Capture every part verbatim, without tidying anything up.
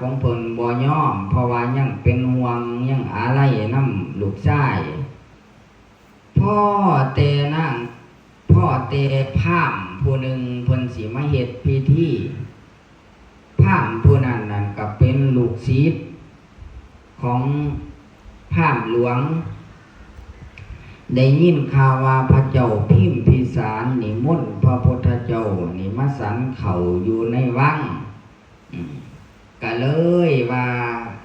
ของเพิ่นบ่ยอม เพราะว่ายังเป็นห่วง ยังอาลัยนำลูกชาย พอแต่นาง พอแต่พราหมณ์ผู้หนึ่งเพิ่นสิมาเฮ็ดพิธี พราหมณ์ผู้นั้นนั่นก็เป็นลูกศิษย์ของพราหมณ์หลวง ได้ยินข่าวว่าพระเจ้าพิมพิสารนิมนต์พระพุทธเจ้านี่มาฉันข้าวอยู่ในวัง อืม ก็เลยว่า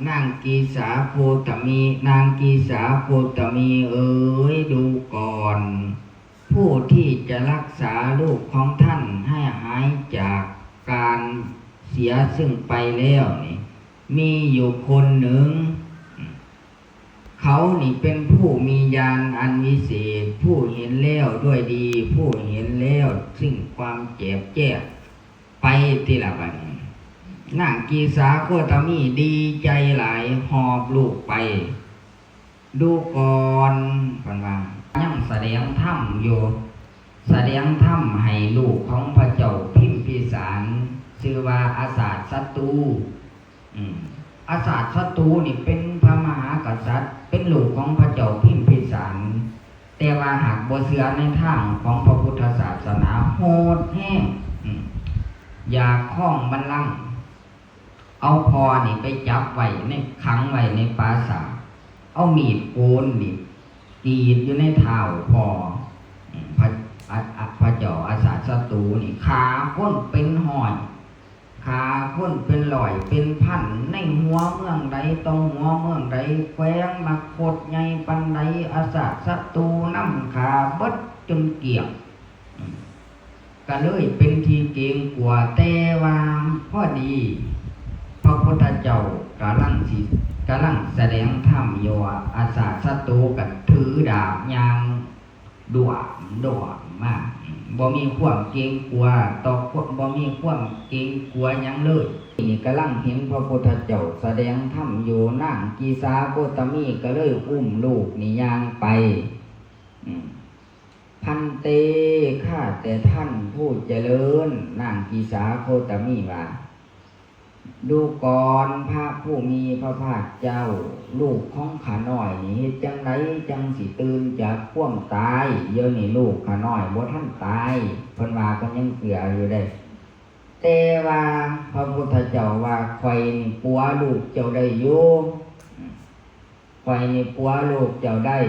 นางกีสาโคตมี นางกีสาโคตมีเอ๋ย ดูก่อน ผู้ที่จะรักษาลูกของท่านให้หายจากการเสียซึ่งไปแล้วนี่ มีอยู่คนหนึ่ง อืม เขานี่เป็นผู้มีญาณอันวิเศษ ผู้เห็นแล้วด้วยดี ผู้เห็นแล้วซึ่งความแจ่มแจ้ง ไปติละบัดนี้ นางกีสาโคตมีดีใจหลาย หอบลูกไป ดูก่อน เพิ่นว่า ยังแสดงธรรมอยู่ แสดงธรรมให้ลูกของพระเจ้าพิมพิสาร ชื่อว่าอสาทศัตรู อืม อสาทศัตรูนี่เป็นพระมหากษัตริย์ เป็นลูกของพระเจ้าพิมพิสาร แต่ว่าหากบ่เชื่อในทางของพระพุทธศาสนา โหดแฮง อืม อยากครองบัลลังก์ เอาพ่อนี่ไปจับไว้ใน ขังไว้ในปราสาท เอามีดโกนนี่กรีดอยู่ในเท้าพ่อ อืม พระ อะ อะ พระเจ้าอสาทศัตรูนี่ฆ่าคนเป็นร้อย ฆ่าคนเป็นร้อยเป็นพัน ในหัวเมืองใดต่อหัวเมืองใด แคว้นมคธใหญ่ปานใด อสาทศัตรูนำฆ่าเบิดจนเกลี้ยง อืม ก็เลยเป็นที่เกรงกลัว แต่ว่าพอดี พระพุทธเจ้ากำลังสิ กำลังแสดงธรรมอยู่ อสาทศัตรูก็ถือดาบย่าง ด่วงด่วงมา อืม บ่มีความเกรงกลัวต่อคน บ่มีความเกรงกลัวหยังเลย นี่กำลังเห็นพระพุทธเจ้าแสดงธรรมอยู่ นางกีสาโคตมีก็เลยอุ้มลูกนี่ย่างไป อืม ภันเต ข้าแต่ท่านผู้เจริญ นางกีสาโคตมีว่า ดูก่อนพระผู้มีพระภาคเจ้า ลูกของข้าน้อยนี่เฮ็ดจั่งใดจั่งสิตื่นจากความตาย เดี๋ยวนี้ลูกข้าน้อยบ่ทันตาย เพิ่นว่าเพิ่นยังเชื่ออยู่เด้ แต่ว่าพระพุทธเจ้าว่า ข้อยนี่ปัวลูกเจ้าได้อยู่ ข้อยนี่ปัวลูกเจ้าได้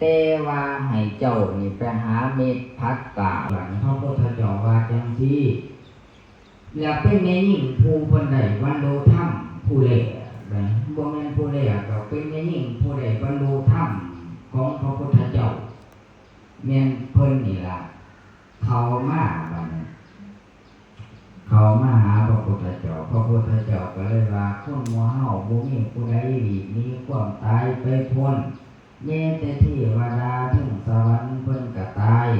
แต่ว่าให้เจ้านี่ไปหาเม็ดผักกาด พระพุทธเจ้าว่าจั่งซี้ แล้วเป็นแม่หญิงผู้เพิ่นได้บรรลุธรรมผู้แรกนะ บ่แม่นผู้แรกดอก เป็นแม่หญิงผู้ได้บรรลุธรรมของพระพุทธเจ้า แม่นเพิ่นนี่ล่ะ เข้ามาบัดนี้ เข้ามาหาพระพุทธเจ้า พระพุทธเจ้าก็เลยว่า คนหมู่เฮาบ่มีผู้ใดหลีกหนีความตายไปพ้น แม้แต่เทวดาเทิงสวรรค์เพิ่นก็ตาย